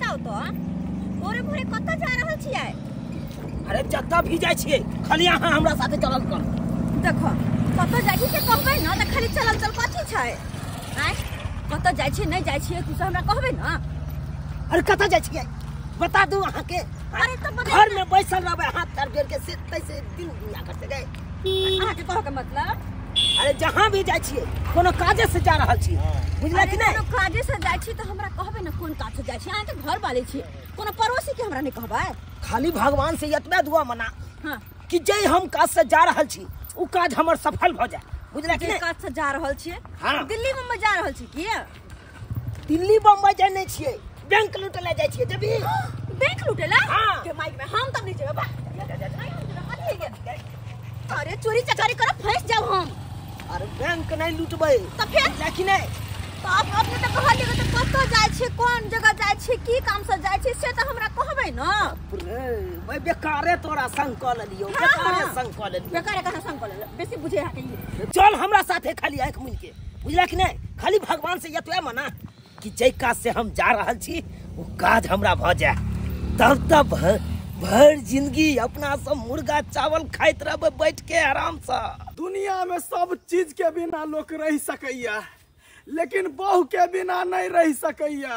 बताउ तो भोरे भोरे कतऽ जा रहल छियै? अरे जतऽ भी जाइ छियै खाली अहाँ हमरा साथे चलल कर। देखो कतऽ जाइ छी से कहबै न तऽ खाली चलल चल कथी छै? आँय कतऽ जाइ छियै नहि जाइ छियै तू सब हमरा कहबै न। अरे कतऽ जाइ छियै बता दू अहाँके? अरे तऽ घर में बैसल रहबै हाथ पैर जोड़ के से तैसे दिन दुनिया करते गए। अहाँके कहऽ के मतलब? अरे जहाँ भी जाइ छियै कोनो काजे से जा रहल छी, बुझला कि नहि? कोनो काजे से जाइ छी तऽ हमरा कहबै न कोन काज से जाइ छी। अहाँ तऽ घर वाले छी, कोनो पड़ोसी के हमरा नहि कहबै? खाली भगवान से एतबे दुआ मना हाँ कि जे हम काज से जा रहल छी उ काज हमर सफल भऽ जाए, बुझला कि जे नहि? काज से जा रहल छियै? हाँ। दिल्ली बम्बई जा रहल छी की? दिल्ली बम्बई जाइ नहि छियै, बैंक लूटे लए जाइ छियै। जेबही बैंक लूटे ला? हाँ। के माइक में हम तब नहीं जेबै बा। अरे चोरी चकारी करब फंस जाब हम। अरे बैंक नहीं लूटबै तऽ फेर? लेकिन नहीं तऽ आप अपने तऽ कहलियै तऽ कतऽ जाइ छियै कोन जगह जाइ छियै की काम से जाइ छियै से तऽ हमरा कहबै न। रे बेकारे तोरा संग कऽ लेलियौ, बेकारे संग कऽ लेलियौ। बेकारे कहाँ संग कऽ लेलियौ? बेसी बुझे अहाँके ई। चल हमरा साथे खाली आँखि मुनि के, बुझला कि नहि? खाली भगवान से एतबे मना कि जाहि काज से हम जा रहल छी ओ काज हमरा भऽ जाए, तब तब भरि जिंदगी अपना सब मुर्गा चावल खाइत रहबै बैठ के आराम से। दुनिया में सब चीज के बिना लोग रह सकैया लेकिन बहू के बिना नहीं रह सकैया।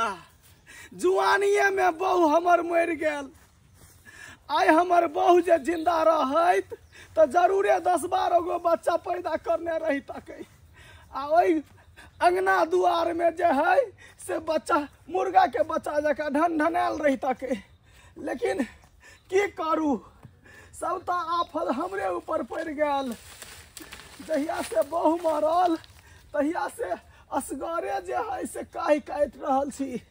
जुआनिये में बहू हमर मरि गेल। आइ हमर बहू जे जिंदा रहैत तऽ जरूरे 10-12 गो बच्चा पैदा करने रही तकै। आ ओहि अंगना दुआर में जे है से बच्चा मुर्गा के बच्चा जकाँ ढन ढनायल रही तकै। लेकिन की करू, सबटा आफत हमरे ऊपर पड़ि गेल। जहिया से बहू मरल तहिया से असगरे जे है से काहि काटि रहल छी।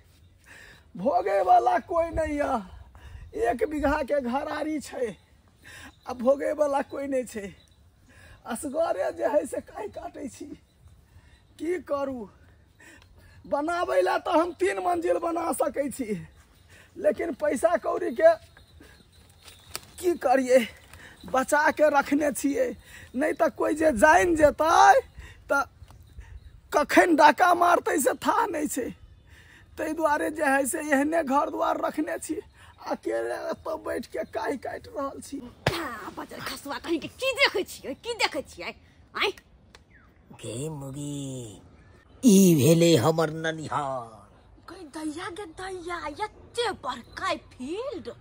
भोगे वाला कोई नहीं है। 1 बीघा के घरारी छै आ भोगे वाला कोई नहीं छै। असगरे जे है से काहि काटै छी। की करू, बनाबै ला तऽ हम 3 मंजिल बना सकै छी लेकिन पैसा कौड़ी के की करिए, बचा के रखने छियै। नहीं तऽ कोई जे जानि जेतै तऽ कखन डाका मारतै से था नहीं छै। ताहि दुआरे जे है से एहने घर द्वार रखने छी, अकेले एतऽ बैठ के काहि काटि रहल छी। बजर खसुआ कहीं के की देखै छियै की देखै छियै? आँय गे मुगी ई भेलै हमर ननिहार। गई दैया गे दैया एते बड़का फील्ड।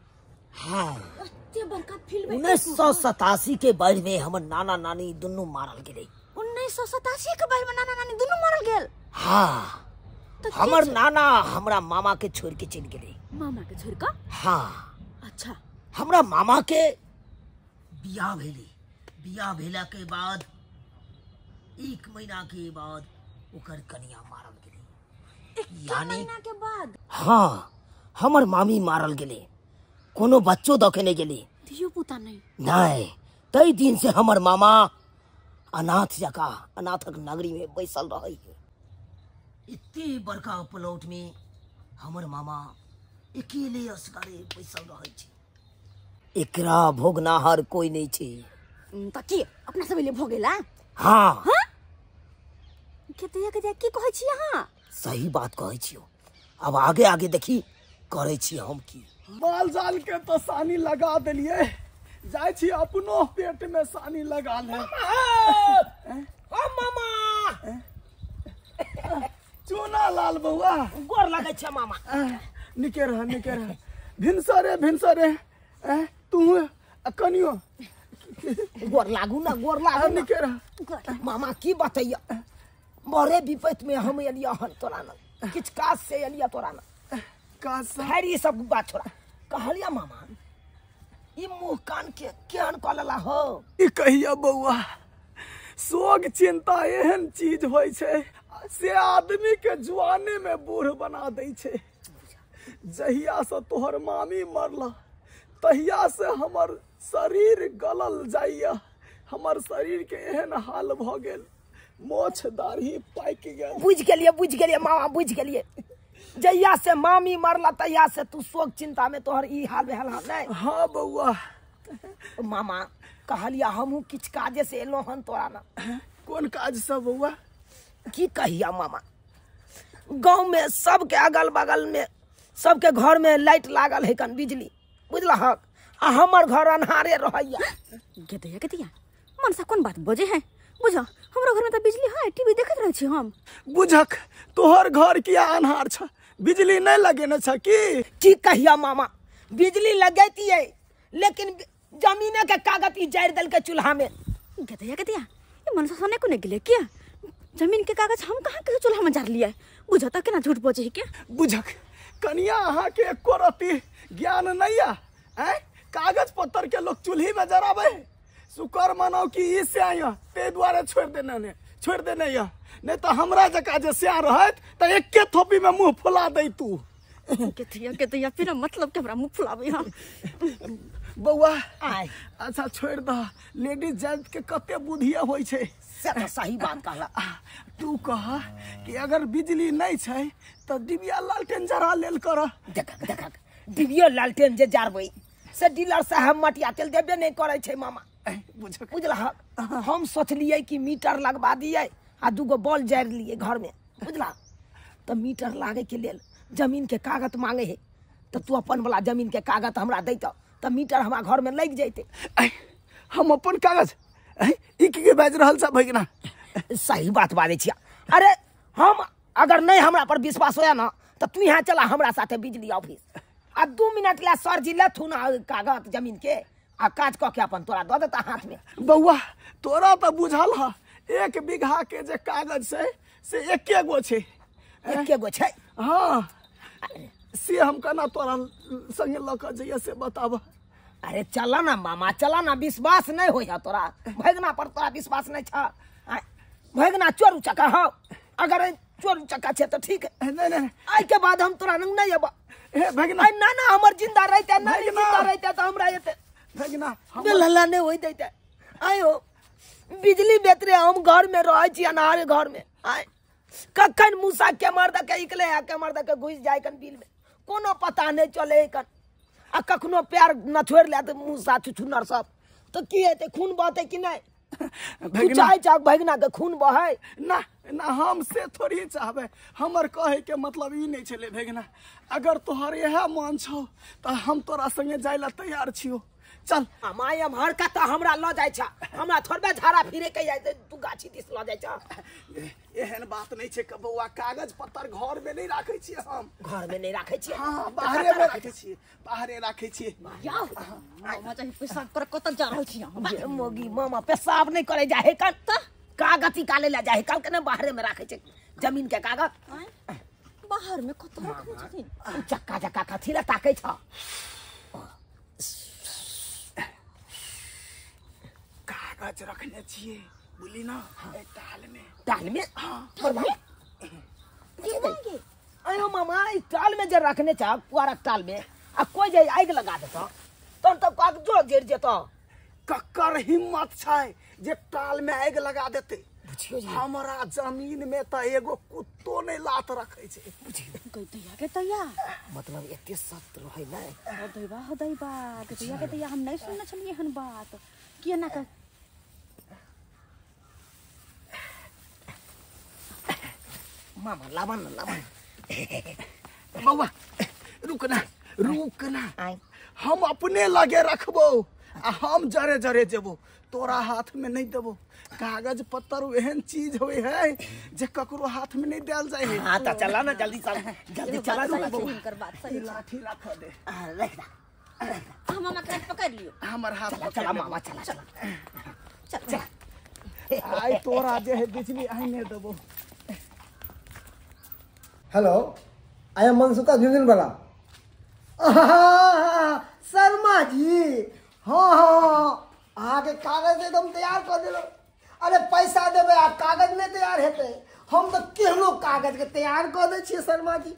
हाँ एते बड़का फील्ड में 1987 के बाढ़ में हमर नाना नानी दुनू मारल गेलै। 1987 के बाढ़ में नाना नानी दुनू मारल गेल? हाँ। हमर नाना हमरा मामा के छोड़ के चलि गेलै। मामा के छोड़ के? हाँ। अच्छा। हमरा मामा के बियाह भेलै। बियाह भेला के बाद 1 महीना के बाद ओकर कनिया मारल गेलै। 1 महीना के बाद? हाँ, हमर मामी मारल गेलै। कोनो बच्चो दऽ के नहि गेलै, धियो पुता नहीं। नहीं, तै दिन से हमर मामा अनाथ जकाँ अनाथक नगरी में बैसल रहै। इतने बड़का प्लॉट में हमर मामा अकेले असगरे बैसल रहै छै। एकरा भोगनाहर कोई नहीं छै। तऽ की अपना सब ले भोगेला? हाँ। हाँ? खेतिया के की कहै छी अहाँ? सही बात कहै छियौ। अब आगे आगे देखी करै छी हम की। माल जाल के तो सानी लगा देलियै, जाइ छी अपनो पेट में सानी लगा ले। ओ मामा चूना लाल बउआ गोर लगै छै मामा। निके रह निके रह। भिनसरे भिनसरे तू कनियो गोर लागू ना, गोर लागू। निके रह मामा। की बतैया, बड़े विपत में हम एलियै हन तोरा न, किछु काज से एलियै तोरा न। काज से? खैर ई सब बात छोड़ा, कहलिया मामा ई मुँह कान के केहन कऽ लेला हो? ई कहिया बउआ, शोक चिंता एहन चीज होइ छै से आदमी के जुआने में बूढ़ बना दै छै। जहिया से तोहर मामी मरला तहिया से हमर शरीर गलल जाइया। हमर शरीर के एहन हाल भऽ गेल, मोछ दाढ़ी पाकि गेल। बुझि गेलियै बुझि गेलियै मामा बुझि गेलियै। जहिया से मामी मरला तहिया से तू शोक चिंता में तोहर ई हाल भेल हन नहीं? हाँ बउआ। मामा कहलिया हमहूँ किछु काजे से एलहुँ हन तोरा न। कोन काज से बउआ? की कहिया मामा, गाँव में सबके अगल बगल में सबके घर में लाइट लागल है कन बिजली बुझलहक आ हमर घर अन्हारे रहैया। गेदैया गेदैया मनसा कोन बात बजे है बुझ हमरो घर में त बिजली है टीवी देखत रहै छी हम। बुझक तोहर घर किया अन्हार छ बिजली नहीं लगेने छ की? की कहिया मामा बिजली लगैतियै लेकिन जमीने के कागज ई जड़ देलकै चूल्हा में। गेदैया गेदैया ई मनसा सने कोने गेलै किया जमीन के कागज हम कहाँ के चूल्हा में जार लियै बुझ त केना झूठ बजै के? बुझक कनिया अहाँ के एको रत्ती ज्ञान नहीं है हैं? कागज पत्तर के लोग चूल्ही में जराबे शुक्र मनाओ कि ई से आया ते दुआरे छोड़ देने ने छोड़ देने या नहीं तो हमरा जका जे स्या रहत त एके थोपी में मुंह फुला दे तू। केतिया केतिया फिर मतलब के हमरा मुंह फुलाबे हम बौआ। अच्छा छोड़ द लेडीज जात के कते बुद्धिया होई छै से त सही बात कहला। तू कह कि अगर बिजली नहीं छै त डिबिया लालटेन जरा लेल कर। देख देख डिबिया लालटेन जे जरबै से डीलर साहब मटिया तेल देबे नहीं करै छै मामा। बुझलहक हम सोचलियै कि मीटर लगवा दियै आ दूगो बॉल जरि लियै घर में बुझला त मीटर लागे के लेल जमीन के कागज मांगे है त तू अपन वाला जमीन के कागज हमरा दैत त मीटर हमरा घर में लग जैते। हम अपन कागज ई की बाजि रहल छ भगिना? सही बात बाजै छियै। अरे हम अगर नहीं हमरा पर विश्वास होया ना त तू यहाँ चला हमरा साथे बिजली ऑफिस आ 2 मिनट ला सर जी लेथुन कागज जमीन के आ काज क के अपन तोरा दऽ देता हाथ में। बौआ तोरा त बुझल ह 1 बीघा के जे कागज छै से एके गो छै। एके गो छै? हाँ से हम केना तोरा संगे लऽ के जइयै से बताब। अरे चला ना मामा चला ना विश्वास नहीं होय है तोरा भगना पर तोरा विश्वास नहीं छ। भगना चोर उचक्का हो अगर चोर उचक्का छै त ठीक है नहीं नहीं आई के बाद हम तोरा नंग नहीं अबा। हे भगना ना ना हमर जिंदा रहते ना जिंदा रहते त हमरा एते भगना हल्ला नहीं होई देते। आयो बिजली बेतरे हम घर में रहै छी अनारे घर में आय कखन मूसा के मर्द के इकले आ के मर्द के घुस जाय कन बिल में कोनो पता नहीं चले कन आ कखनो पैर न छोड़ ले त मूसा छुछुनर सब त की हेतै खून बहतै कि नहीं? तू चाहे चाह भगना के खून बहै ना ना हम से थोड़ी चाहबै। हमर कहे के मतलब ई नहीं छलै भगना अगर तोहर इएह मन छौ त हम तोरा संगे जाय ला तैयार छियौ। चल माय एम्हर कतऽ हमरा लऽ जाइ छ हमरा थोड़बे झाड़ा फिरे के जाइ तू गाछी दिस लऽ जाइ छ। एहन बात नहीं छै बौआ कागज पत्तर घर में नहीं राखै छियै हम। घर में नहीं राखै छियै? हाँ बाहरे में राखै छियै बाहरे राखै छियै। जाउ मामा चाही पेशाब कर कतऽ जा रहल छी हम? मोगी मामा पेशाब नहीं करे जाइ है कन त कागज निकाले ला जाइ है कल के ने बाहरे में राखै छै जमीन के कागज बाहर में कतऽ रखने छथिन? चक्का चक्का कथी ला ताकै छ? कागज रखने छियै बुझली ना टाल में। टाल में? हाँ। पर भाई अयो मामा ई टाल में जे रखने छ पुआरक टाल में आ कोई जे आगि लगा देतौ तहन त कागजो जरि जेतौ। ककर हिम्मत छै जे टाल में आगि लगा देतै? बुझियो जी हमरा जमीन में त एगो कुत्तो नहीं लात रखै छै। बुझियो गैदैया गैदैया मतलब एते सख्त रहै नै? हो दैबा हो दैबा गैदैया गैदैया हम नहीं सुनने छलियै हन बात किया ना कर मामा लाबन ना लाबन। बौआ रुकना रुकना हम अपने लगे रखबो आ हम जरे जरे जेबो तोरा हाथ में नहीं देबो। कागज पत्तर एहन चीज होय है जे ककरो हाथ में नहीं देल जाय है। हां त चला ना जल्दी चल जल्दी चला ना हुनकर बात सही लाठी रख दे रख दे हम मामा के पकड़ लियो हमर हाथ चला मामा चला चला चल आई तोरा जे है बिजली आई नहीं देबो। Hello I am Mansuka Jhunjhunwala. Sharma ji हाँ हाँ अहाँके कागज एकदम तैयार कऽ देलहुँ। अरे पैसा देबै आ कागज नहि तैयार हेतै हम तऽ केहनो कागजके तैयार कऽ दै छियै शर्मा जी।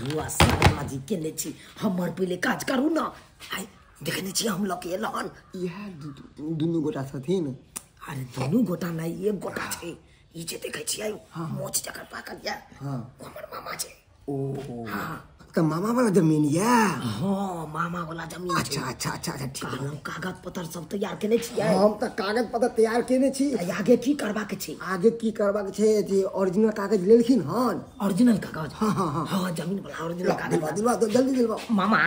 हुआ शर्मा जी केने छी हमर पहिले काज करू ना। आइ देखने छी हम लऽ के एलहन इएह दुनू गोटा छथिन। अरे दुनू गोटा नहि एक गोटा छै ई जे देखै छियै मोछ जकर पाकल यऽ हमर मामा छै। ओ हाँ त मामा वाला जमीन या? हां, मामा वाला जमीन। अच्छा अच्छा अच्छा अच्छा, ठीक। हम कागज पत्र सब तैयार केने छियै। हम त कागज पत्र तैयार केने छी। आगे की करबा के छै? आगे की करबा के छै जे ओरिजिनल कागज लेलखिन हन। ओरिजिनल कागज? हां हां हां हां, जमीन वाला ओरिजिनल कागज दिलवा दिलवा, जल्दी दिलवा। मामा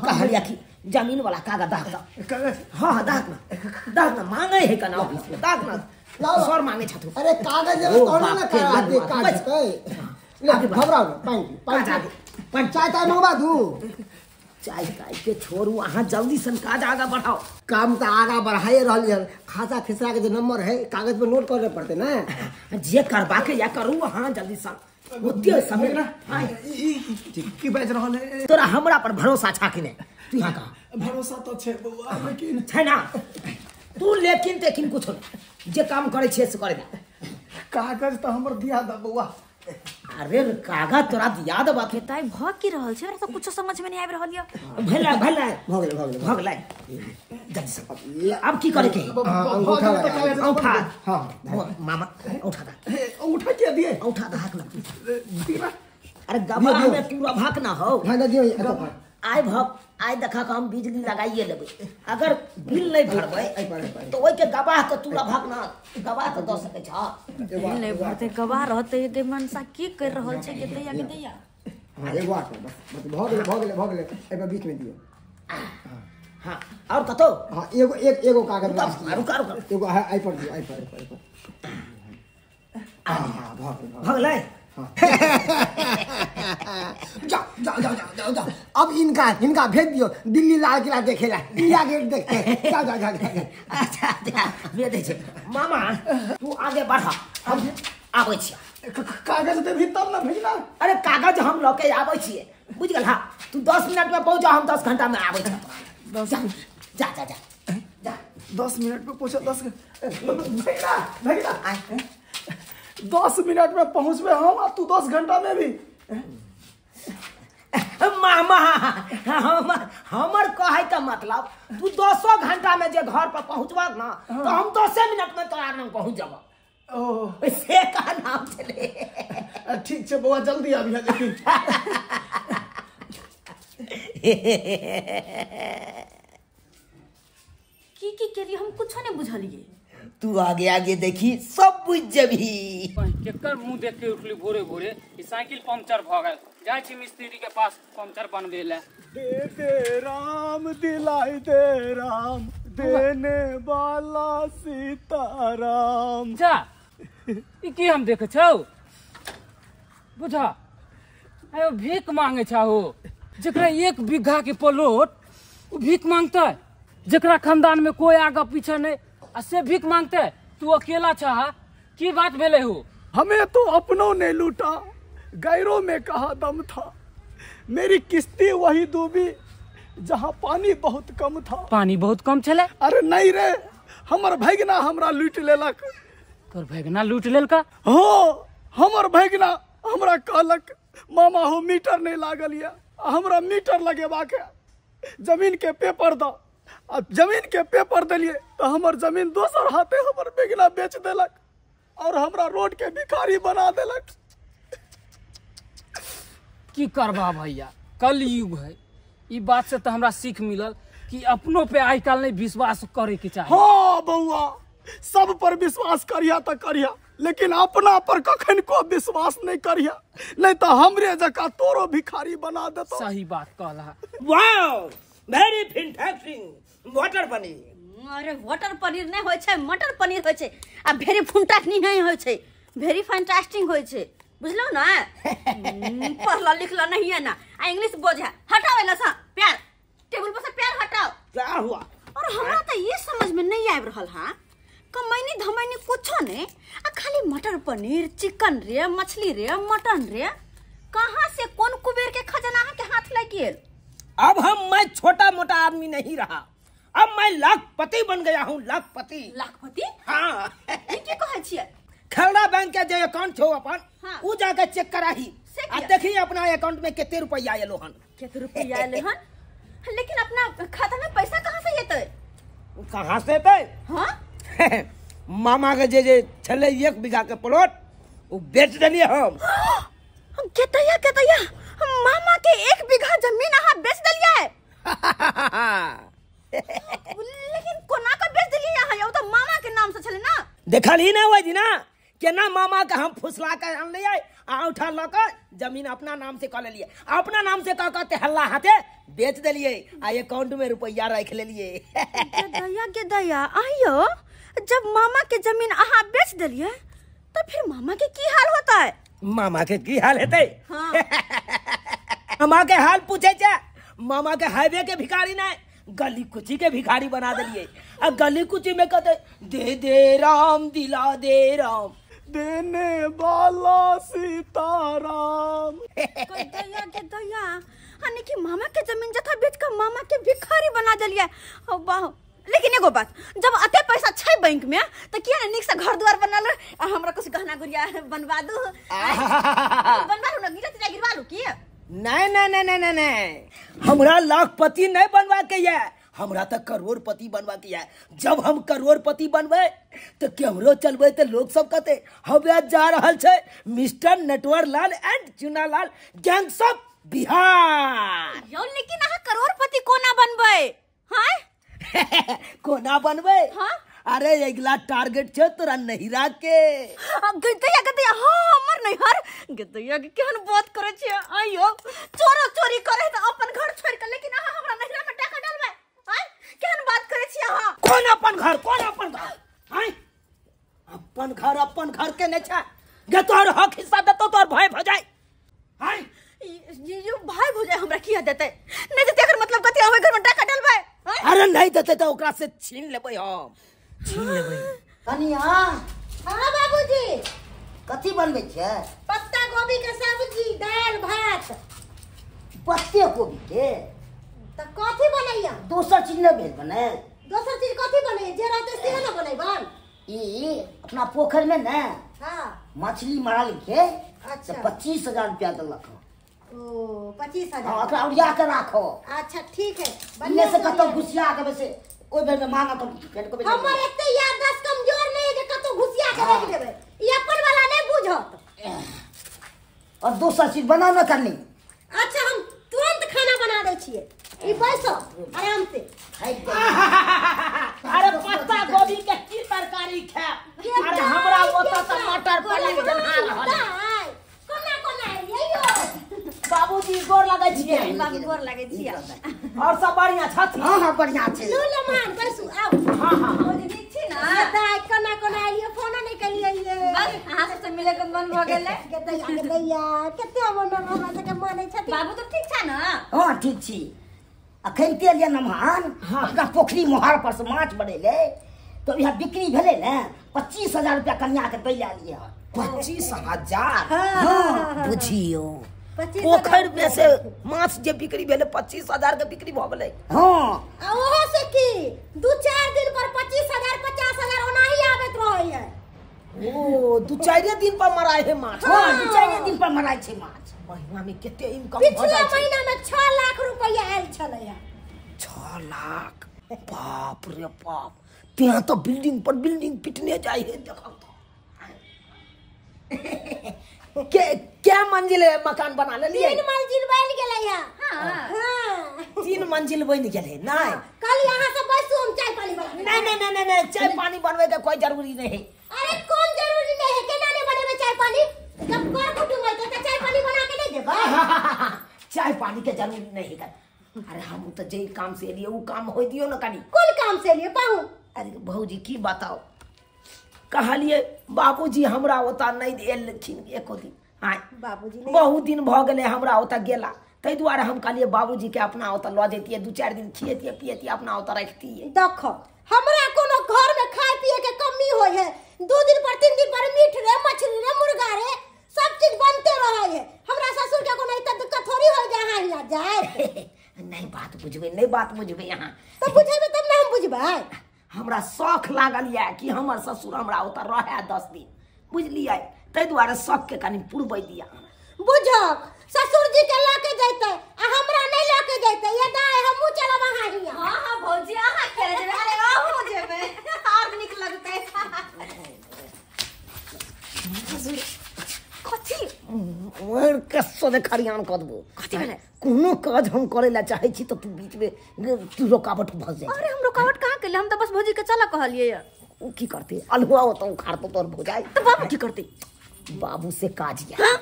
कहलिया कि जमीन वाला कागज दाख द। हां हां, दाख ना, दाख ना, मांगे है कना ऑफिस में, दाख ना। सर मांगे छथु। अरे कागज देबे तहन ना कागज देतै। ले घबराउ पानी पानी पानी, चाय ताय मंगवा दू। चाय ताय के छोड़ू, अहाँ जल्दी सन काज आगा बढ़ाओ। काम तो आगा बढ़ाए रहली हन। खाता खेसरा के जो नंबर है कागज पर नोट करे पड़ते ना। जे करबा के या करू अहाँ जल्दी सन। ओते समय ना की बाज रहल है? तोरा हमरा पर भरोसा छा कि नै? तू यहाँ कह। भरोसा तो छै बौआ, लेकिन छै ना तू, लेकिन तेकिन कुछ नहीं, जे काम करे छे से करे दे। कागज तो हमर दिया द बौआ। अरे कागज तोरा दिया देबा के ताई भ की रहल छै? हमरा तो कुछो समझ में नहीं आबि रहल य। भेलै भेलै, भ गेलै भ गेलै भ गेलै। जल्दी से अब की करे के? अंगूठा अंगूठा। हां मामा अंगूठा दा। अंगूठा के दिए? अंगूठा दा हक ना। अरे गवाह में पूरा भाग ना हो। हां ना दियो। आइ भक आइ देखा के हम बिजली लगाइए लेबै, अगर बिल नहीं भरबै तो ओइ के गवाह के तू भाग ना, गवाह के दऽ सकै छ। बिल नहीं भरते गवाह रहते गे मनसा की कर रहल छै के दैया के दैया। हां एगो आठ बस बस, भ गेलै भ गेलै भ गेलै। एहि पर बीच में दियो। हां और कतो? हां एगो एक एगो कागज लास्ट। रुका रुका, एगो आई पर दियो, आई पर, आई पर, आई पर। हां भ गेलै भ गेलै। जाओ जाओ जाओ जाओ जाओ, अब इनका इनका भेज दियो दिल्ली लाल किला देखेला, इंडिया गेट देखते। जाओ जाओ जाओ। अच्छा अच्छा, भेज दे छे। मामा तू आगे बढ़, हम आबै छी। कागज देबही तब ना भेजना। अरे कागज हम लऽ के आबै छियै, बुझ गेल? हाँ तू 10 मिनट में पहुंच जा, हम 10 घंटा में आबै छी। जा जा जा जा, 10 मिनट में पहुंचा। 10 भेजना भेजना, 10 मिनट में पहुंचबे हम आ तू 10 घंटा में भी। मामा हमर कहै के मतलब तू 10 घंटा में जे घर पर पहुंचबा ना तो हम 10 मिनट में तोरा लग पहुंच जाब। ओ से का नाम छले। ठीक छै बौआ, जल्दी आबिहे लेकिन। की की केलिए हम कुछो नहीं बुझलिए। तू आगे आगे देखी सब बुझ जबही। केकर मुंह देख के उठली भोरे भोरे, ई साइकिल पंक्चर भ गेल, जाय छी मिस्त्री के पास पंक्चर बनबे ले। दे दे राम दिलाई दे राम, देने वाला सीताराम। जा ई की हम देखे छौ बुझा, आयो भीख मांगे छौ। जेकरा 1 बीघा के प्लॉट उ भीख मांगतै, जेकरा खानदान में कोई आगा पीछा नहीं आ से भीख मांगते, तू अकेला छा, की बात भेले हो? हमें तो अपनों ने लूटा, गैरों में कहा दम था, मेरी किश्ती वही डूबी जहाँ पानी बहुत कम था। पानी बहुत कम छले? अरे नहीं रे, हमर भैगना हमरा लूट लेलक। तोर भैगना लूट लेलका? हो, हमर भैगना हमरा कहलक मामा हो मीटर नहीं लागल या, हमरा मीटर लगेबाक है, जमीन के पेपर द। अब जमीन के पेपर दिलिए तो हमर जमीन दोसर हाथे हमर भैगना बेच देलक और हमरा रोड के भिखारी बना देलक। की करबा भैया, कलयुग है। ई बात से तो हमरा सीख मिलल कि अपनों पे आइ काल्हि नहीं विश्वास करे के चाही। हाँ बउआ, सब पर विश्वास करिया तो करिया, लेकिन अपना पर कखन को विश्वास नहीं करिया, नहीं तो हमरे जका तोरो भिखारी बना देतो। सही बात कहला। वाओ, वेरी फैंटास्टिक, मटर पनीर। अरे मटर पनीर नहीं होय छै, मटर पनीर होय छै। आ भेरी फुंटास्टिक नहीं होय छै, भेरी फैंटास्टिक होय छै, बुझलौ ना? पढ़ल लिखल नहीं है ना, आ इंग्लिश बोझा। हटाओ एला सा प्यार, टेबुल पर से प्यार हटाओ। क्या हुआ? और हमरा तो ये समझ में नहीं आबि रहल हा, कमैनी धमैनी कुछो नहीं, आ खाली मटर पनीर, चिकन रे, मछली रे, मटन रे, कहाँ से कौन कुबेर के खजाना के हाथ लग गेल? अब हम मैं छोटा मोटा आदमी नहीं रहा, अब मैं लाखपति बन गया हूँ। लाखपति। लाखपति? हाँ। की कहै छियै? खलरा बैंक के जे अकाउंट छौ अपन, हाँ। उ जाके चेक कराही आ देखी अपना अकाउंट में कितने रुपया आयल हन। कितने रुपया आयल हन? लेकिन अपना खाता में पैसा कहाँ से एतै? कहाँ से एतै? हाँ? मामा के जे जे छलै 1 बीघा के प्लॉट उ बेच देलियै हम। केतैया केतैया, मामा के 1 देखलही ना ओहि दिना केना मामा के हम फुसला के अनलियै आ औंठा लऽ कऽ जमीन अपना नाम से कऽ लेलियै, अपना नाम से कऽ कऽ हल्ला हाथे बेच देलियै आ अकाउंट में रुपैया राखि लेलियै। दया के दया आइयो, जब मामा के जमीन अहाँ बेच देलियै तो फिर मामा के की हाल होता है? मामा के की हाल हेतै? हाँ। मामा के हाल पूछे छै, मामा के हाईवे के भिखारी नहीं गली कुची के भिखारी बना देलियै। आ गली कुची में कहते दे दे राम दिला दे राम, देने वाला सीताराम। दया के दया, यानी कि मामा के जमीन जथा बेच कर मामा के भिखारी बना देलियै। वाह, लेकिन एगो बात, जब अते पैसा छै बैंक में तो किया ने नीक से घर द्वार बना लो आ हमरा कुछ गहना गुड़िया बनवा दू? बनवा लू ना, गिरा तिरा गिरवा लू की? नहीं नहीं नहीं नहीं नहीं, हमरा लाखपति नहीं बनवा के ये, हमरा तो करोड़पति बनवा के है। जब हम करोड़पति बनबै तो कैमरो चलबै तो लोग सब कहते हवे जा रहल छै mister Natwar Lal and Chunalal gang सब बिहार। यौ लेकिन अहाँ करोड़पति कोना बनबै? हाँ कोना बनबै? हाँ? अरे अगला टारगेट छै तोरा नहिरा के। गदैया गदैया, हाँ हमर नैहर। गदैया के केहन बात करे छियै? आइयो चोरो चोरी करे त अपन घर छोड़ के, लेकिन अहाँ हमरा नहिरा में टाका डालबै? आय केहन बात करे छियै अहाँ? कोन अपन घर, कोन अपन घर? आय अपन घर, अपन घर के नै छै गे, तोहर हक हिस्सा देतौ तोहर भाई भ जाय। आय ये भाई भ जाय हमरा किया देतै? नै देतै एकर मतलब कथि हमर घर में टाका डालबै? अरे नहीं देतै त ओकरा से छीन लेबै हम, छीन लेबै। कनिया। हाँ बाबूजी। कथी बनबै छै? पत्ता गोभी के सब्जी, दाल भात। पत्ते गोभी के? त कथी बनैया? दोसर चीज न भेल बने? दोसर चीज कथी बनै? जे रहतै से न बनैबन। ई अपना पोखर में ने हाँ मछली मारल के। अच्छा। 25,000 रुपया देलक। ओ 25,000। हाँ, ओकरा ओरिया के राखो। अच्छा ठीक है। बढ़िया से कतौ घुसिया के वैसे ओइ बेर में मांगा तो फेर को। हमर एते याददाश्त कमजोर नहीं जे कतौ घुसिया के रख देबै, ई अपन वाला नहीं बुझत। और दोसर चीज बना न करनी। अच्छा हम तुरंत खाना बना दै छियै, ई बैसो आराम से। अरे पत्ता गोभी के की तरकारी खाए? अरे हमरा ओतऽ त मटर पनीर बना रहल है। कोना कोना एलियै यौ? बाबूजी गोर लगै छियै। बाबू गोर लगै छियै। और सब बढ़िया छथि? हां हां बढ़िया छै। लू लमान बैसू आउ। हां हां भौजी नीक छी ना? दाइ कोना कोना एलियै, फोनो नै केलियै। बस अहाँ सबसे मिले के मन भ गेलै। गदैया गदैया कते मन हमरा सबके मानै छथि। बाबू तो ठीक छ ना? हां ठीक छी। अखन ते एलियै नमहान, अपना पोखरी मोहार पर से माछ बनेले तो यहाँ बिक्री भेलै ने 25,000 रुपया कनिया के दै एलियै हन। 25,000? हां बुझियो पोखर में से माछ जे बिक्री भेलै 25,000 के बिक्री भ गेलै। हां आ ओहो से की 2-4 दिन पर 25,000 50,000 ओनाही आबैत रहै है। ओ 2-4 दिन पर मराय है माछ? हां 2-4 दिन पर मराय छै माछ। महीना में कते इनकम भ जाइ छै? पिछला महीना में 6 लाख रुपया आयल छलै। 6 लाख? बाप रे बाप, ત્યાં तो बिल्डिंग पर बिल्डिंग पिटने जाय है। देखो तो के क्या मंजिल है मकान बना लेलियै? 3 मंजिल बन गेलै है। हां हां 3 मंजिल बन गेलै। नहीं कल यहां से बैसू हम चाय पानी बना। नहीं नहीं नहीं नहीं, चाय पानी बनवे के कोई जरूरी नहीं। अरे कौन जरूरी नहीं है? केना नहीं बनेबे चाय पानी? जब कर कुटुंब होय त चाय पानी बना के नहीं देबा। चाय पानी के जरूरी नहीं कर। अरे हम तो जे काम से एलियै उ काम होय दियो न कनी। कोन काम से एलियै पाहु? अरे भौजी की बताओ, कहलिए बाबूजी हमरा ओता नहीं एलखिन एको दिन। हाँ बाबूजी बहुत दिन भ गेलै हमरा ओता गेला, ताहि दुआरे हम कहलिए बाबूजी के अपना ओता लऽ जैतियै, 2-4 दिन खियैतियै पियैतियै, अपना ओता रखतियै। देखो हमरा कोनो घर में खाए पिए के कमी होय है, 2 दिन पर 3 दिन पर मीट रे मछली रे मुर्गा रे सब चीज बनते रहे है। हमरा ससुर के कोनो इतना दिक्कत थोड़ी होय जे अहाँ हियाँ जाए। नहीं बात बुझबै, नहीं बात बुझबै अहाँ। तो बुझेबै तब ना हम बुझबै। हमरा शौख लागल यऽ कि हमर ससुर हमरा ओतऽ रहए 10 दिन, बुझलियै, ताहि दुआरे शौख के कनि पुरबै दिअ। बुझक ससुर जी के लऽ के जैतै आ हमरा नहीं लऽ के जैतै, ये दाइ हमहूँ चलब अहाँ हियाँ। हां हां भौजी अहाँ खेले जेबै, अरे अहूँ जेबै, और नीक लगतै। कथी मोर कस्सो दे खरियान कऽ देबो। कथी भेलै? कोनो काज हम करे ला चाहे छी तो तू बीच में तू रुकावट भ जाय। अरे हम रुकावट कहाँ केलियै, हम तऽ बस भौजी के चलऽ कहलियै। उ की करते अलहुआ होता उखाड़तो तोर भौजाई। तो बाबू की करते? बाबू से काज या। हां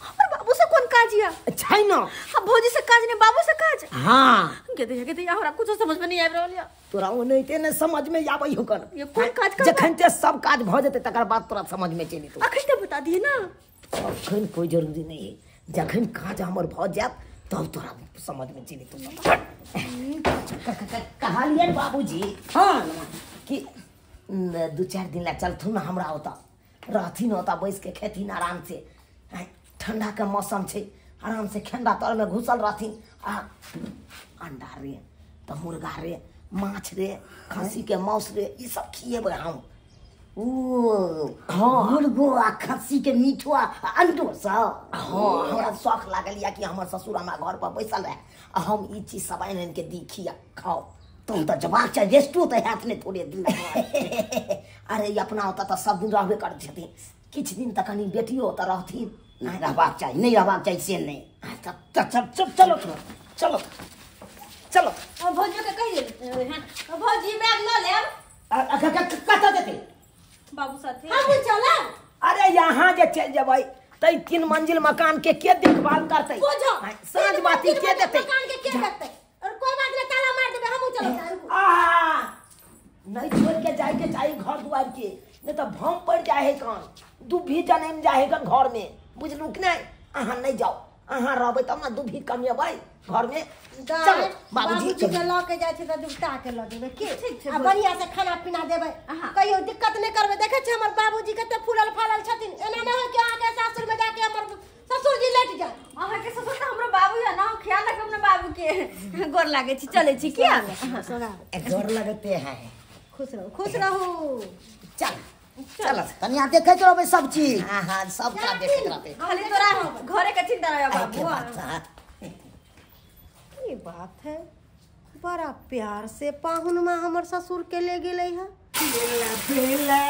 हमर बाबू से कोन काज या? छै ना। हां भौजी से काज ने बाबू से काज। हां के हमरा कुछ समझ में नहीं आबि रहल या। तोरा ओनाहिते ने समझ में आबै हो कन। ये कोन काज कर? जखन ते सब काज भ जेतै तकर बाद तोरा समझ में चलि जेतौ। अखन ते बता दिए ना। अखन कोई जरूरी नहीं है, जखन काज हमर भ जात तब तोरा समझ में चलि जेतौ। कहलियन बाबूजी हां कि 2-4 दिन ला चलथुन हमरा ओता, रहथिन ओता बैस के खेथिन आराम से। ठंडा के मौसम छै, आराम से खेंडा तर में घुसल रहथिन आ अंडा रे त मुर्गा रे माछ रे खस्सी के मांस रे ई सब खिएबै हम। ओ हाँ मुर्गो आ खस्सी के मीठो आ अंडो सब। हाँ हमरा शौक लागल या कि हमर ससुर हमरा घर पर बैसल रहे आ हम ई चीज सब आनि आनि के दी खिया खाओ। तुम तो जवाब चाहे रेस्टो तो हैत नहीं थोड़े दिन। अरे अपना होता तो सब दिन रहबे करै छथिन, किछु दिन तऽ कनी बेटियो ओतऽ रहथिन। नहीं रहबाक चाही, नहीं रहबाक चाही से नहीं। चलो चलो चलो भौजी के कहि देल। भौजी बैग ल लेब। कतऽ जेतै बाबू साथे? हम चलब। अरे यहाँ जे चलि जेबै तै 3 मंजिल मकान के देखभाल करतै? साँझ बाती के देतै? मकान के देतै? और कोई बात नहीं, ताला मार देबै, हमहू चलब। आ नहीं छोड़ के जाए के चाही घर दुआर के, नहीं तो भम पड़ जाए है कान, दुभी जनम जाए है घर में, बुझलू कि नहीं? अहाँ नहीं जाओ, अहाँ रहबै तब ना दुभी कमेबै घर में। चलो बाबूजी के लऽ के जाइ छै तऽ जुगता के लऽ जेबै की? आ बढ़िया से खाना पीना देबै, कहियो दिक्कत नहीं करबै। देखै छियै हमर बाबूजी कते फूलल फालल छथिन, एना नहि होय कि अहाँके सासुर में जाके हमर ससुर जी लेट जाए। अहाँके ससुर तऽ हमरो बाबू है ना, हम ख्याल रखब ना बाबू के। गोर लागै छी, चलै छी किया? गोर लगते हैं। खुश रहू, खुश रहू। चल चल कनिया देखैत रहबै सब चीज। हां हां सब का देखैत रहबै, खाली तोरा घरे के चिंता रहे बाबू। ये बात है, बड़ा प्यार से पाहुन माँ हमर ससुर के ले गेलै है। पीला पीला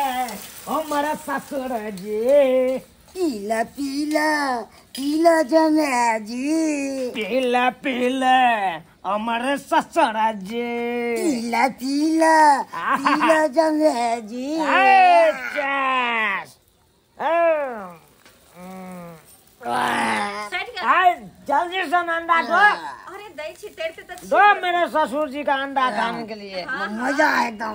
हमर ससुर जी, पीला पीला पीला जमा जी, पीला पीला हमर ससुर जी, पीला पीला पीला जमा जी। जल्दी से अंडा दो। अरे दै छी तैरते त दो मेरे ससुर जी का अंडा खाने के लिए। मजा एकदम।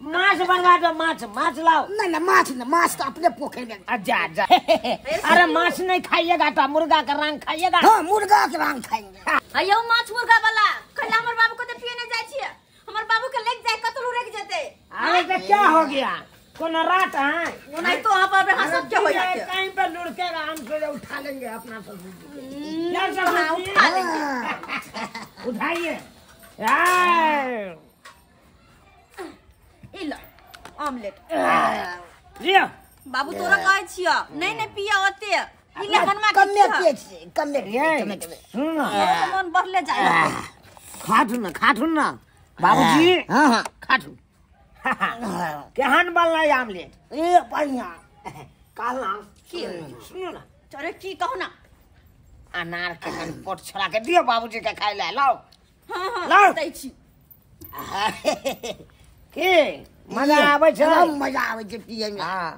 माछ बनवा दो, माछ माछ लाओ। नहीं ना माछ ना, माछ तो अपने पोखर में। अच्छा अच्छा। अरे माछ नहीं खाइएगा तो मुर्गा का रंग खाइएगा। हाँ मुर्गा के रंग खाएंगे। अयो माछ मुर्गा वाला कल हमर बाबू को तो पिए नहीं जाय छी, हमर बाबू के लेक जाय कतलो रेक जेते। अरे तो क्या हो गया, कोनो रात है नहीं तो वहां पर हम सब क्या हो जाते, कहीं पर लुढ़केगा हम फिर उठा लेंगे अपना ससुर जी। क्या ससुर जी उठा लेंगे, उठाइए यार। ई लो ऑमलेट लियो बाबू, तोरा कहै छियो नहीं नहीं पिया ओते, ई ले बनवा के कमे पिए छी, कमे कमे कमे। सुन ना मन बढ़ले जाय। खाठू ना, खाठू ना बाबूजी। हां हां खाठू। केहन बनलै आमलेट? ए बढ़िया। कहला की सुनो ना, अरे की कहू ना, अनार के कन पोट छोड़ा के दियो बाबूजी के खाय ले। लाओ। हां हां लाओ दै छी। की मजा आबै छै? मजा आबै छै पिए में। हां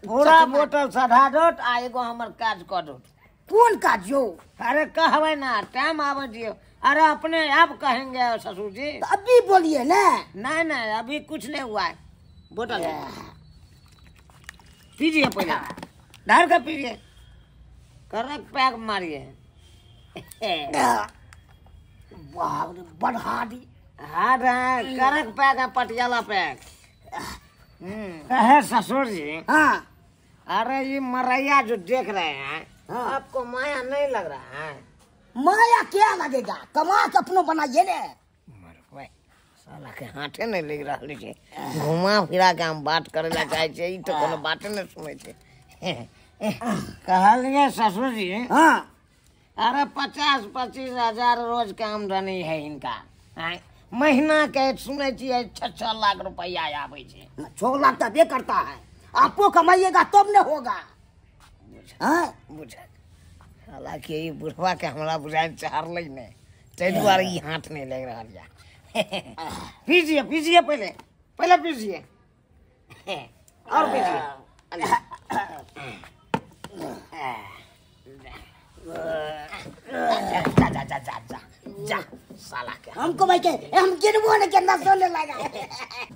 पूरा बोतल सधा दोत आ एगो हमर काज कर दोत। कोन काज यो? अरे कहबै ना, टाइम आबै दियो। अरे अपने आप कहेंगे ससुर जी। तो अभी बोलिए ना। नहीं नहीं अभी कुछ नहीं हुआ है, बोतल पीजिए पहले, धार का पीजिए, करक पैक मारिए। बाप रे बढ़ा दी। हार्ड है, करक पैक है, पटियाला पैक। कहे ससुर जी। हाँ अरे ये मरैया जो देख रहे हैं, हाँ। आपको माया नहीं लग रहा है? माया क्या लगेगा, कमा के अपनो बनाइए ने। मरबै साला के हाथे नहीं लग रहा छै, घुमा फिरा के हम बात करे ला चाहे छियै, ई तो कोनो बाते नहीं सुनै छै। कहलिए ससुर जी। हाँ अरे 50-25 हजार रोज के आमदनी है इनका, महीना के सुनै छियै 6-6 लाख रुपया आबै छै। 6 लाख तबे करता है, आपको कमाइएगा तब न होगा। हाँ बुझ, हालांकि ई बुढ़वा के हमरा बुझाइ चढ़लै नहि, ताहि दुआरे ई हाथ नहीं लग रहल या। पीजिए पीजिए पहले पहले पीजिए। और पीजिए। जा जा जा जा जा जा साला के हमको भाई के हम गिरबो ने के नसो ले लगा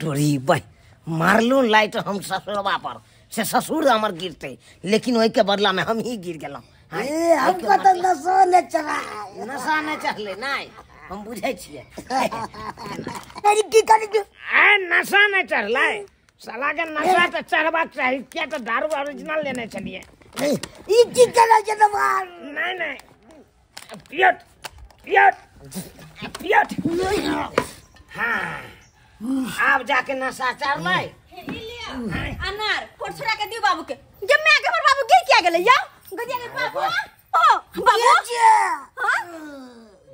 डोरी भाई मारलू लाइट हम ससुरवा पर से ससुर हमर गिरते, लेकिन ओई के बदला में हम ही गिर गेलौं। ए हमको तो नसो ने चढ़ा, नशा ने चढ़ले नहीं, हम बुझै छियै। अरे की करे ए नशा ने चढ़लै साला के, नशा त चढ़बाक चाही, किया त दारू ओरिजिनल लेने छलियै। ई की करे छै तोहार? नहीं नहीं पियत पियत पियत। हाँ आब जाके नशा चढ़लै। अनार कोठरा के दियो बाबू के। जे मैं के हमर बाबू गिर किया गेलै या गदिया के बाबू। ओ बाबू हां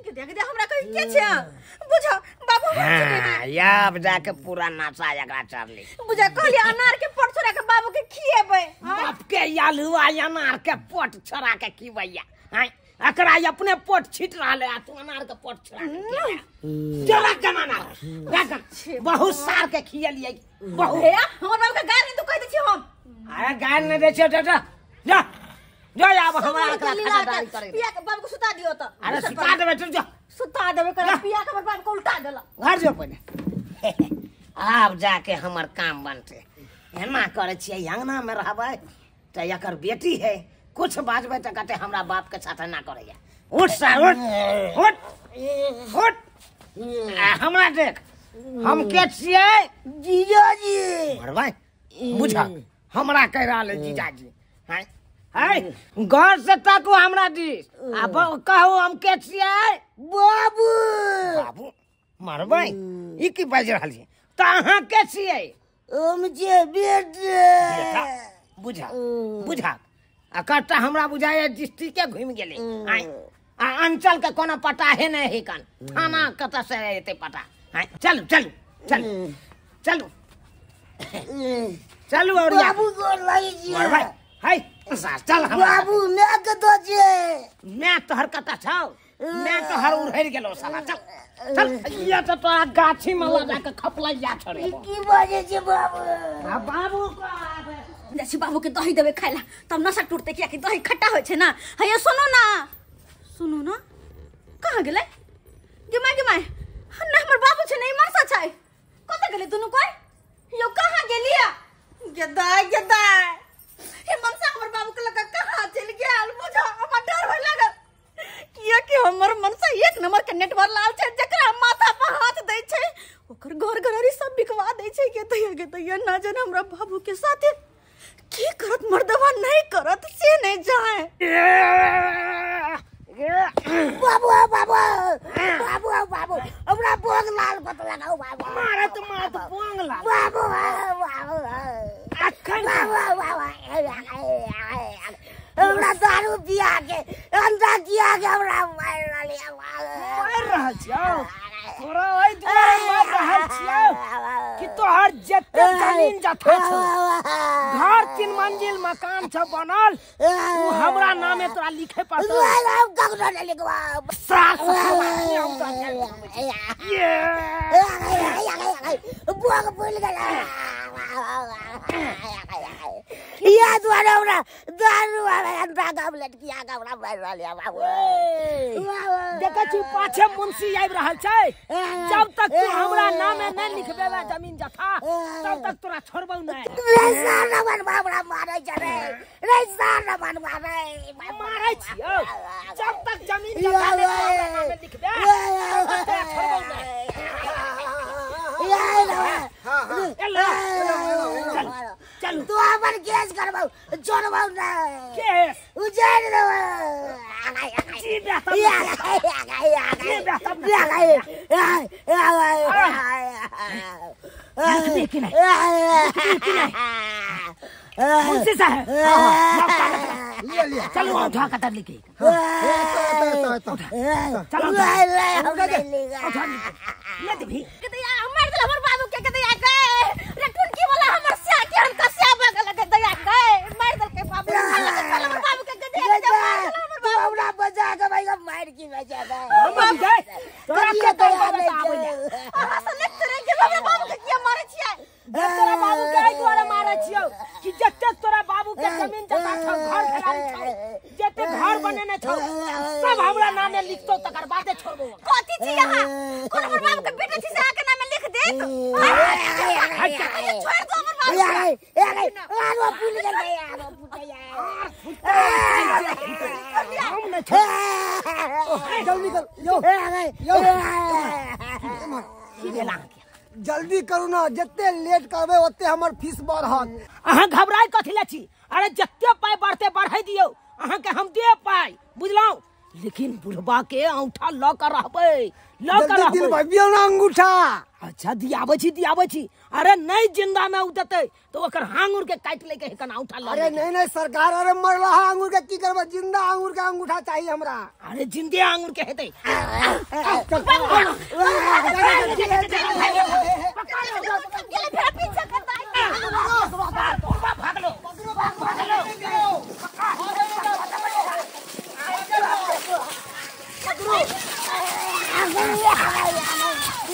गदिया गदिया हमरा कहि के छै बुझा बाबू। हां आब जाके पूरा नशा एकरा चढ़लै। बुझा कहली अनार के पट छोड़ा के बाबू के खिएबै। बाप के आलू आ अनार के पट छोड़ा के खिबैया। हां एकरा अपने पट छिट रहल है, तू अनार के पट छोड़ा के जरा जमाना रख। बहुत सार के खियलियै बहुत। हे हमर बाबू के गाल नहीं तू कह दै छी हम। अरे गाल नहीं दै छी, जा जा जा जा आब हमरा एकरा खानादारी करे। पिया के बाबू के सुता दियो त। अरे सुता देबै, चल जा सुता देबै कर। पिया के हमर बाबू के उल्टा देला। घर जो पहिले। आब जाके हमर काम बनते। एना करै छियै अंगना में रहबै त एकर बेटी है, कुछ बाजबै त कहते हमरा बाप के साथ ना करैया। उठ सार उठ उठ उठ। हमरा देख हम के छियै? जीजाजी। मरबै बुझा हमरा कहि रहल है जीजाजी। हाय हाय घर से ताकू हमरा दिस आ कहू हम के छियै? बाबू। बाबू मरबै ई की बाजि रहल छी? त अहाँ के छियै? हम छियै बेटा। बुझा बुझा आ कट्टा हमरा बुझाइए डिस्ट्रिक्टे घुमि गेलै। आइ आ अंचल के कोनो पता हे नहि है कन, थाना कतऽ से एतै पता। आइ चलू चलू चलू चलू चलू। और बाबू गोर लागै छियै। मरबै है चल हमरा बाबू मैं के दो छियै। मैं तोहर कतऽ छौ? मैं तोहर उड़ि गेलौ साला। चल चल इया तऽ तोरा गाछी में लगा के खपलैया छोड़े। की बाजै छै बाबू? आ बाबू को बाबू के दही देबै खाइ ला तब नशा टूटतै, कियाकि दही खट्टा होइ छै ना। हैया सुनू ना सुनू ना, कहाँ गेलै? गे माय गे माय, ना हमर बाबू छै ने मनसा छै। कतऽ गेलै दुनू कोइ? यौ कहाँ गेलियै? गे दाय गे दाय, हे मनसा हमर बाबू के लग कहाँ चलि गेल? बुझा हमरा डर होय लागल, कियाकि हमर मनसा एक नंबर के नेटवर्क लाल छै, जकरा माथा पर हाथ दै छै ओकर घर घरारी सब बिकवा दै छै। गे दैया गे दैया, ना जाने हमरा बाबू के साथे की करत मर्दवा नहीं करत से नहीं जाए। बाबू बाबू बाबू बाबू हमरा बोंग लाल पत लगाऊ बाबू। मारत मारत बोंग लाल बाबू बाबू अखन बाबू बाबू हमरा दारू पिया के अंधा किया के हमरा मार रहल मार रहल छियौ। तोरा ओहि दुआरे मार रहल छियौ कि तोहर जते जमीन जथा छौ, घर 3 मंजिल मकान छौ बनल, उ हमरा नामे तोरा लिखे पड़तौ। हम ककरो नहि लिखबाब। सास बोंग फूल गेल या दुआरे हमरा दारू अंधा गाम लटकिया के हमरा मारि रहल यऽ बाबू। देखै छी पाछे मुंशी आबि रहल छै। जब तक तू हमरा नामे नहि लिखबेबे जमीन जथा तब तक तोरा छोड़बौ नहि। रे सार रमन हमरा मारै छै रे, रे सार रमन मारै मारै छियौ। जब तक जमीन जथा नहि तू हमरा नामे लिखबे तब तक तोरा छोड़बौ नहि। चल तू हमर केस करबौ, छोड़बौ नहि। केस उजाड़ देबौ। जी बेहतर जी बेहतर लिखबे कि नहि? लिखबे कि नहि? मुंशी साहब लिया लिया चलू उठा के तब लिखी। चलो उठा ले देबी के दैया मार देल हमर बाबू के। के दैया के रे टुनकी वाला हमर स्या के हम कस्या बगल के दैया के मार देल के बाबू हमर बाबू के। के दैया के मार देल हमर बाबू। हमरा बचा के भाई मार की बचा के हम जाय तोरा के तोरा आबै अहाँ से लेट रे के हमरा बाबू के किया मारै छियै? तोरा बाबू के एहि दुआरे छियौ कि जते तोरा बाबू के जमीन जता छौ घर घरारी छौ जते घर बनेने छौ सब हमरा नामे लिखतौ तकर बादे छोड़बो। कथी छी अहाँ? कोन हमर बाबू के बेटा छी से अहाँ के नामे लिख देत? छोड़ दो हमर बाबू। आरो फूल गेलै आरो हम नै छोड़। जल्दी कर यो यो की भेल अहाँके? जल्दी करू ना, जते लेट करबै ओते हमर फीस बढ़त। अहाँ घबराय कथी ले छी? अरे जते पाइ बढ़ते बढ़ै दियौ, अहाँके हम देब पाइ, बुझलहुँ? लेकिन बुढ़बा के औंठा लऽ कऽ रहबै, लऽ कऽ जल्दी रहबै। दिलबबियौ ना अंगूठा। अच्छा दियाबै छी दियाबै छी। अरे नहीं जिंदा में उ देतै तो ओकर हांगुर के काटि लै के हेकन औंठा लऽ अरे लेतै। नहीं नहीं सरकार, अरे मरला अंगूर के की करबै, जिंदा अंगूर के अंगूठा चाहिए हमरा। अरे जिंदे आंगुर के हेतै।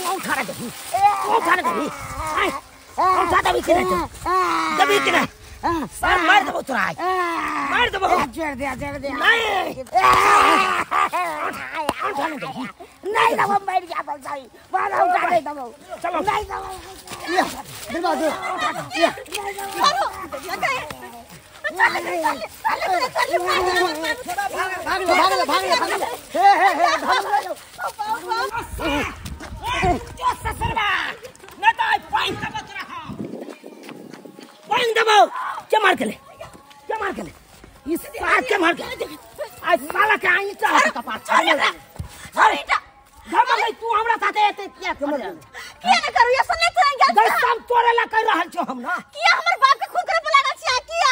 औंठा दही, औंठा दही, औंठा दबी के नहीं, दबी के नहीं, सर मार देबो तोरा, मार देबो। छोड़ दे छोड़ दे। नहीं औंठा नहीं दही, नहीं दबो मर गया बस सही मार औंठा नहीं दबो। चलो नहीं दबो। ये दिलवा दे। ये भाग लो भाग लो भाग लो भाग लो। हे हे हे भाग लो। जो ससुरबा न त आइ पानि देबो तोरा, पानि देबो। के मार के ले, के मार के ले, ई साला के मार के आइ साला के आई चाह कपार छाड़े ले। अरे घम गई तू हमरा साथे एते किया कर किया न करू? ये सुनले त गेल गई सब तोरे ला कर रहल छौ हम ना। किया हमर बाप के खून करे पर लागल छिया? किया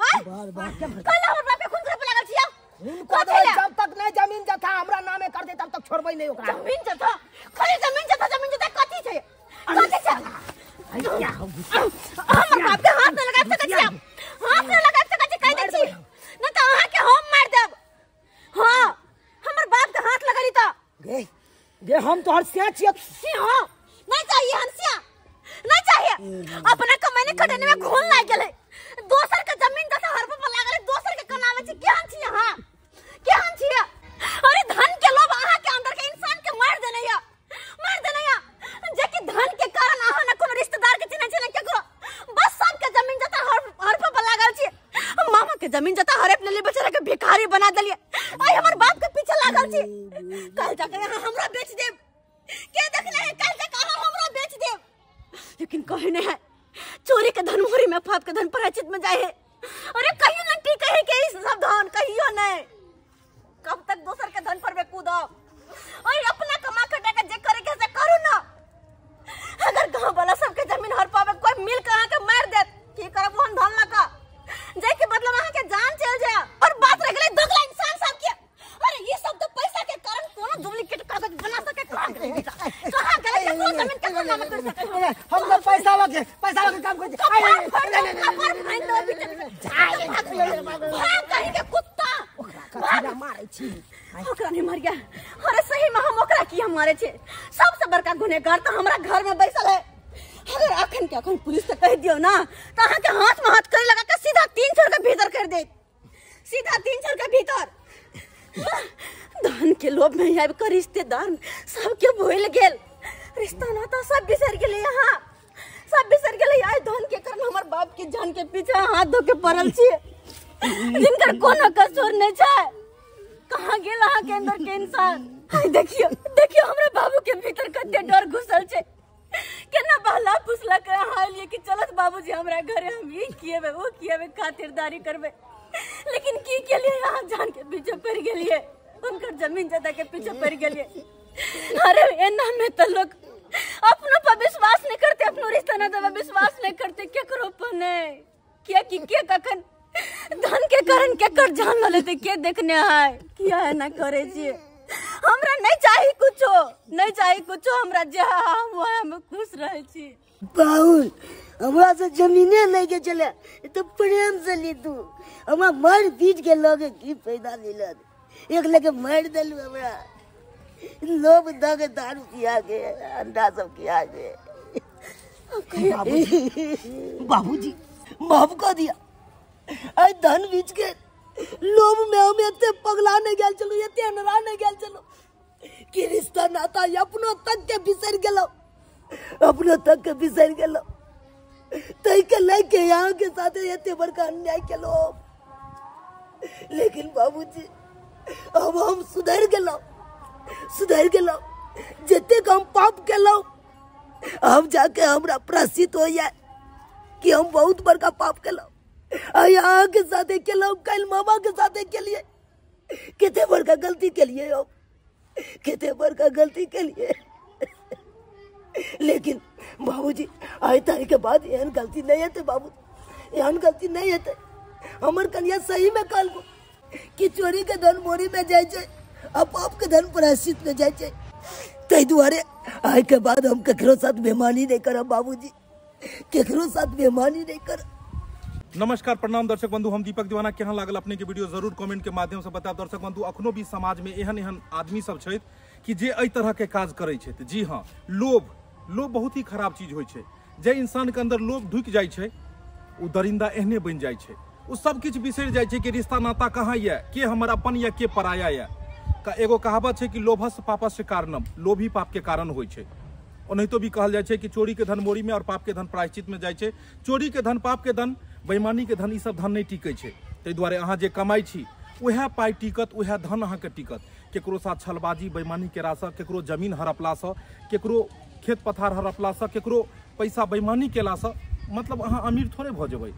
हां बार बार कल हमर बाप के खून करे पर लागल छिया? खून कर दे, जब तक नहीं जमीन जथा हमरा नामे कर दे तब तक छोड़बै नहीं ओकरा। जमीन जथा? खाली जमीन जथा जमीन जथा कथी छै? कथी छै? क्या हो हमर बाप के हाथ न लगा सकै छिया, हाथ न लगा सकै छी, कहि दै छी न त अहाँ के हम मार देब। हां हमर बाप के हाथ लगली त गे गे हम तोहर सिया छियै। हां नहीं चाहिए हंसिया, नहीं चाहिए। अपना कमाने खटने में घून लाग गेलै, दोसर के जमीन जथा हरप पर लागल, दोसर के कनावे छी। केहन छी अहाँ? केहन छी? अरे धन के लोभ अहाँ के अंदर के इंसान के मार देने या, मार देने या। जे कि धन के कारण अहाँ न कोनो रिश्तेदार के चिन्है छी न केकरो, बस सब के जमीन जथा हरप पर लागल छी। मामा के जमीन जथा हड़प लेली, बेचारा के भिखारी बना देलिए। आइ हमर बाप के पीछे लागल छी। कल जाके अहाँ हमरा बेच देब, के देखले है? कल जाके अहाँ हमरा बेच देब। लेकिन कहे नहीं है चोरी के धन मोरी में फाप के धन प्रायश्चित में जाए है। अरे कहियो न टीके है के इस सब धन, कहियो नहीं। कब तक दोसर के धन पर में कूदब? और अपना कमा खटा के जे करे के से करू ना। अगर गांव वाला सबके जमीन हर पावे कोई मिल के अहाँ के मार देत, की करब ओहन धन लका जाय के बदला अहाँ के जान चल जाए। और बात रह गेलै दोगला इंसान सब के। अरे ये सब तो पैसा के कारण कोनो डुप्लीकेट कागज बना सके। कहां गेलै? कहां गेलै? केकरो जमीन केकरो नाम कर सके? हम तो पैसा वाला के काम करै छी। भाग कहीं के कुत्ता, ओकरा मारै छी। ओकरा नहीं मारिया। अरे सही में हम ओकरा किया मारे छे? सबसे बड़का गुनहगार तो हमरा घर में बैसल है। अगर अखन के अखन पुलिस से कह दियो ना तो अहाँ के हाथ में हाथ करे लगा के सीधा 3 छोर के भीतर कर दे, सीधा 3 छोर के भीतर। धन के लोभ में आबि के रिश्तेदार सबके भूल गेल, रिश्ता नाता सब बिसर गेलै, यहाँ सब बिसर गेलै। आइ धन के कारण हमर बाप के जान के पीछे हाथ धो के पड़ल छी, जिनकर कोनो कसूर नहीं छै। कहाँ गेल अहाँ के अंदर के इंसान? देखियो देखियो हमरा बाबू के भीतर कते डर घुसल छै। केना बहला फुसला के अहाँ एलियै कि चलत बाबूजी हमरा घरे, हम ई किएबै ओ किएबै, खातिरदारी करबै। लेकिन की केलियै? अहाँ जान के पीछे पड़ गेलियै, उनकर जमीन जता के पीछे पड़ गेलियै। अरे एना में तो लोग अपनों पर विश्वास नहीं करते, अपनो रिश्ता नाता पर विश्वास नहीं करते, केकरो पर नहीं। किया कि के कखन धन के कारण केकर जान ल लेते, के देखने आए किया है ना करे छी। हमरा नहीं चाही कुछो, नहीं चाही कुछो, हमरा जे हम वह हम खुश रहे छी। बाउल हमरा से जमीने लेके चले तो प्रेम से ली तू, हमरा मार पीट के लगे की फायदा मिलत? एक लेके मार देलू हमरा, लोभ the के दारू पिया के अंडा सब खिया के। बाबूजी, माफ कऽ दिया। एहि धन बीच के लोभ में हम एते पगला नहीं गेल छलहुँ, एते अनरा नहीं गेल छलहुँ कि रिश्ता नाता अपनो तक के बिसरि गेलहुँ, अपनो तक के बिसरि गेलहुँ, ताहि के लए के यहाँ के साथे एते बड़का अन्याय केलहुँ। लेकिन बाबूजी अब हम सुधरि गेलहुँ, सुधरि गेलहुँ। जतेक हम पाप केलहुँ हम जाके हमरा प्रायश्चित होइया कि हम बहुत बड़का पाप केलहुँ। अहाँ के साथे केलहुँ, काल्हि मामा के साथे केलिए, कते बड़का गलती केलिए हम, कते बड़का गलती केलिए। लेकिन बाबूजी आइ तारीख के बाद एहन गलती नहीं हेतै बाबू, एहन गलती नहीं हेतै। हमर कनिया सही में कहलको कि चोरी के धन मोरी में जाइ छै आ पाप के धन प्रायश्चित में जाइ छै। ताहि दुआरे आइ के बाद हम ककरो साथ बेईमानी नहीं करब बाबूजी, ककरो साथ बेईमानी नहीं करब। नमस्कार प्रणाम दर्शक बंधु, हम दीपक दीवाना। केहन लागल अपने के वीडियो जरूर कमेंट के माध्यम से बतायब। दर्शक बंधु अखनो भी समाज में एहन एहन आदमी सब छथि कि जे एहि तरह के काज करै छथि। जी हाँ, लोभ लोभ बहुत ही खराब चीज होइ छै। जे इंसान के अंदर लोभ ढुकि जाइ छै ओ दरिंदा एहने बनि जाइ छै, ओ सब किछु बिसरि जाइ छै कि रिश्ता नाता कहाँ यऽ, के हमर अपन यऽ, के पराया यऽ। एगो कहावत छै कि लोभस पापस्य कारणम, लोभ ही पाप के कारण होइ छै। ओनाहितो भी कहल जाइ छै कि चोरी के धन मोरी में और पाप के धन प्रायश्चित में जाइ छै। चोरी के धन, पाप के धन, बेईमानी के धन, ई सब धन नहीं टिकै छै। ताहि दुआरे अहाँ जे कमाइ छी उएह पाइ टिकत, उएह धन अहाँके टिकत। केकरो साथ छलबाजी बेईमानी केलासँ, केकरो जमीन हड़पलासँ, केकरो खेत पथार हड़पलासँ, केकरो पैसा बेईमानी केलासँ मतलब अहाँ अमीर थोड़े भऽ जेबै।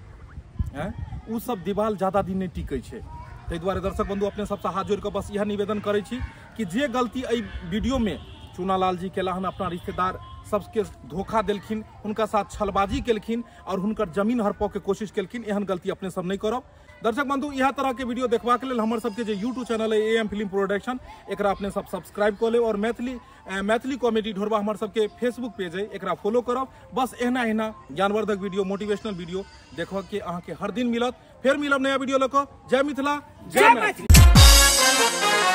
आँय, ओ सब दिवाल ज्यादा दिन नहि टिकै छै। ताहि दुआरे दर्शक बंधु अपने सबसँ हाथ जोड़ि कऽ बस इएह निवेदन करै छी कि जे गलती एहि वीडियोमे चुनालाल जी केला हन, अपना रिश्तेदार सबके धोखा देलखिन, हुनका साथ छलबाजी केलखिन और हुनकर जमीन हड़पऽ के कोशिश केलखिन, एहन गलती अपने सब नहीं करब। दर्शक बंधु इएह तरह के वीडियो देखबाक लेल हमर सबके जे यूट्यूब चैनल है AM film production, एकरा अपने सब सब्सक्राइब कऽ लेब और मैथिली कॉमेडी ढोरबा हमर सबके फेसबुक पेज है, एकरा फॉलो करब। बस एहना एहना ज्ञानवर्धक वीडियो, मोटिवेशनल वीडियो देखऽ के अहाँके हर दिन मिलत। फेर मिलब नया वीडियो लऽ कऽ। जय मिथिला, जय मैथिली।